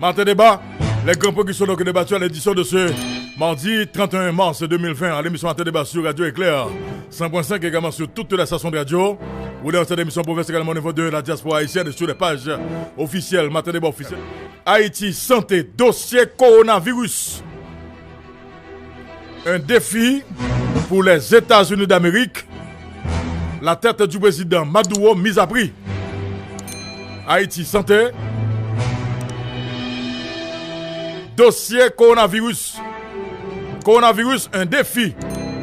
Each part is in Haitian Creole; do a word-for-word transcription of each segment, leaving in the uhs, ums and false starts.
Matin Débat, les grands points qui sont donc débattus à l'édition de ce mardi trente et un mars deux mille vingt à l'émission Matin Débat sur Radio Éclair cent point cinq, également sur toutes les stations de radio. Vous dans cette émission province également au niveau de la diaspora haïtienne et sur les pages officielles, Matin Débat officiel. Haïti Santé, dossier coronavirus. Un défi pour les États-Unis d'Amérique. La tête du président Maduro mise à prix. Haïti Santé. Dossier coronavirus. Coronavirus, un défi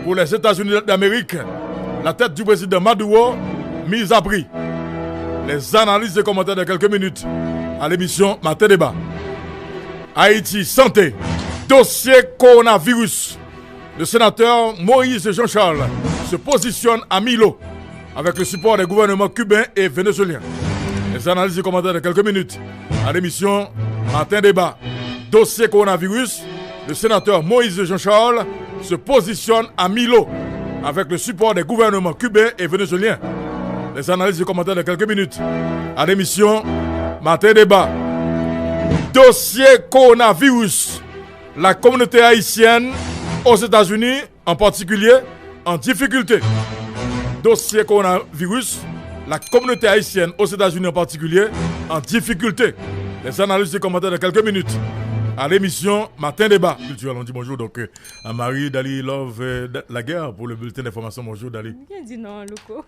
pour les États-Unis d'Amérique. La tête du président Maduro mise à prix. Les analyses et commentaires de quelques minutes à l'émission Matin Débat. Haïti Santé. Dossier coronavirus. Le sénateur Moïse Jean-Charles se positionne à mi-lot avec le support des gouvernements cubains et vénézuéliens. Les analyses et commentaires de quelques minutes à l'émission Matin Débat. Dossier coronavirus, le sénateur Moïse Jean-Charles se positionne à mi-lot avec le support des gouvernements cubains et vénézuéliens. Les analyses et commentaires de quelques minutes à l'émission Matin Débat. Dossier coronavirus, la communauté haïtienne aux États-Unis en particulier en difficulté. Dossier coronavirus, la communauté haïtienne aux États-Unis en particulier en difficulté. Les analyses et commentaires de quelques minutes à l'émission Matin Débat. Culturel, on dit bonjour donc euh, à Marie Dali Love euh, Laguerre pour le bulletin d'information. Bonjour Dali. Byen di non, Louko.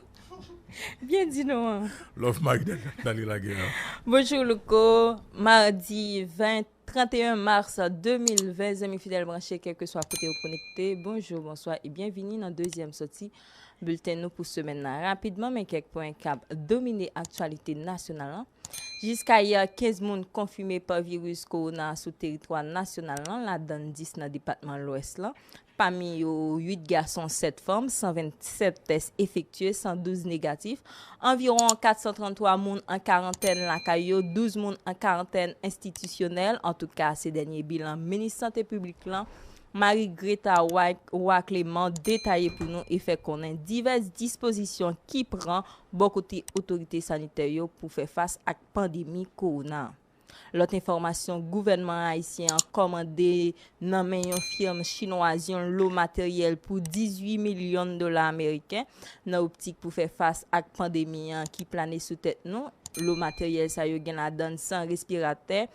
Byen di non. Love Marie Dali Laguerre. Bonjou Louko, madi ven, trannteyen mas de mil ven, zanmi fidèl branche, kèlkeswa kote ou konekte, bonjou, bonswa e byenvini nan dezyèm sòti bilten nou pou semèn nan. Rapidman, men kèk pwen k ap domine aktyalite nasyonal lan. Jiska yè, kenz moun konfime pa viris kowona sou teritwa nasyonal lan, ladann dis nan depatman Lwès lan. Pami yo, uit gason, sèt fanm, san vennsèt tès efektye, san douz negatif. Anviwon kat san tranntwa moun an karantèn lakay yo, douz moun an karantèn enstitisyonèl. Antouka, se dènye bilan minis sante piblik lan, Marie Greta Roy Clément, detaye pou nou e fè konnen divès dispozisyon ki pran bò kote otorite sanitè yo pou fè fas ak pandemi kowona. Lòt enfòmasyon, gouvènman ayisyen an kòmande nan men yon fim chinwaz yon lo materyèl pou dizuit milyon dola ameriken nan optik pou fè fas ak pandemi an ki plane sou tèt nou. Lo materyèl sa yo gen ladann san respiratè,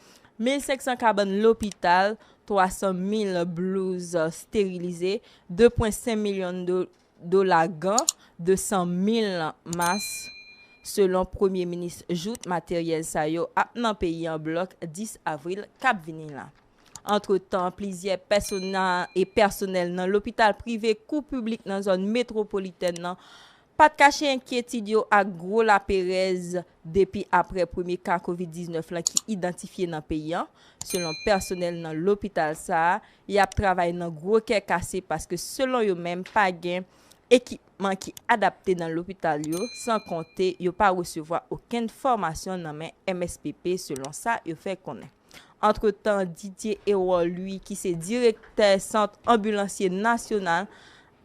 mil senk san kabann lopital, twa san mil blouz sterilize, de pwen senk milyon do dola gan, de san mil mas, selon Premye Minis Jouthe. Materyèl sa yo ap nan peyi an blòk dis avril k ap vini la. Antretan, plizyè pèsona e pèsonèl nan lopital prive kou piblik nan zòn metwopolitèn nan pa t kache enkyetid yo ak gwo laperèz depi aprè premye ka kovid diznèf lan ki idantifye nan peyi an. Selon pèsonèl nan lopital sa a, y ap travay nan gwo kè kase paske selon yo menm pa gen ekipman ki adapte nan lopital yo, san konte yo pa resevwa okenn fòmasyon nan men M S P P, selon sa yo fè konnen. Antretan, Didier Erol, li ki se direktè Sant Anbilansye Nasyonal,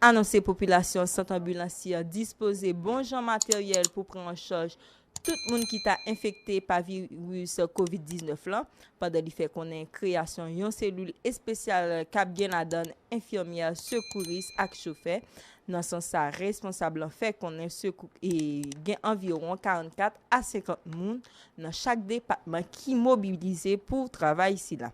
anonse popilasyon Sant Anbilansye an dispoze bon jan materyèl pou pran an chaj tout moun ki ta enfekte pa viris kovid diznèf lan, pandan li fè konnen kreyasyon yon selil espesyal k ap gen ladann enfimyè, sekouris ak chofè. Nan sans sa, responsab lan fè konnen sekou, e, gen anviwon karannkat a senkant moun nan chak depatman ki mobilize pou travay sila.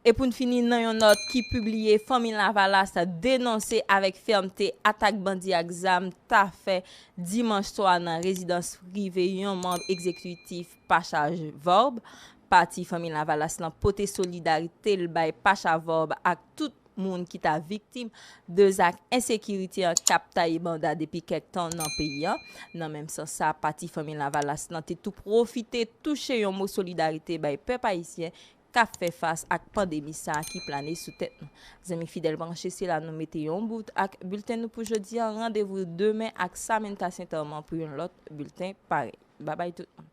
E pou n fini, nan yon nòt ki pibliye, Fanmi Lavalas denonse avèk fèmte atak bandi ak zam ta fè dimanch swa nan rezidans prive yon manm egzekitif Pacha Vorbe. Pati Fanmi Lavalas lan pote solidarite l bay Pacha Vorbe ak tout moun ki ta viktim de zak ensekirite an k ap taye banda depi kèk tan nan peyi an. Nan menm sans sa, pati Fanmi Lavalas lan te tou pwofite touche yon mo solidarite bay pèp ayisyen k ap fè fas ak pandemi sa a ki plane sou tèt nou. Zanmi fidèl branche, se la nou mete yon bout ak bilten nou pou jodi a. Randevou demen ak Samantha Saint-Armand pou yon lòt bilten parèy. Babay tout moun.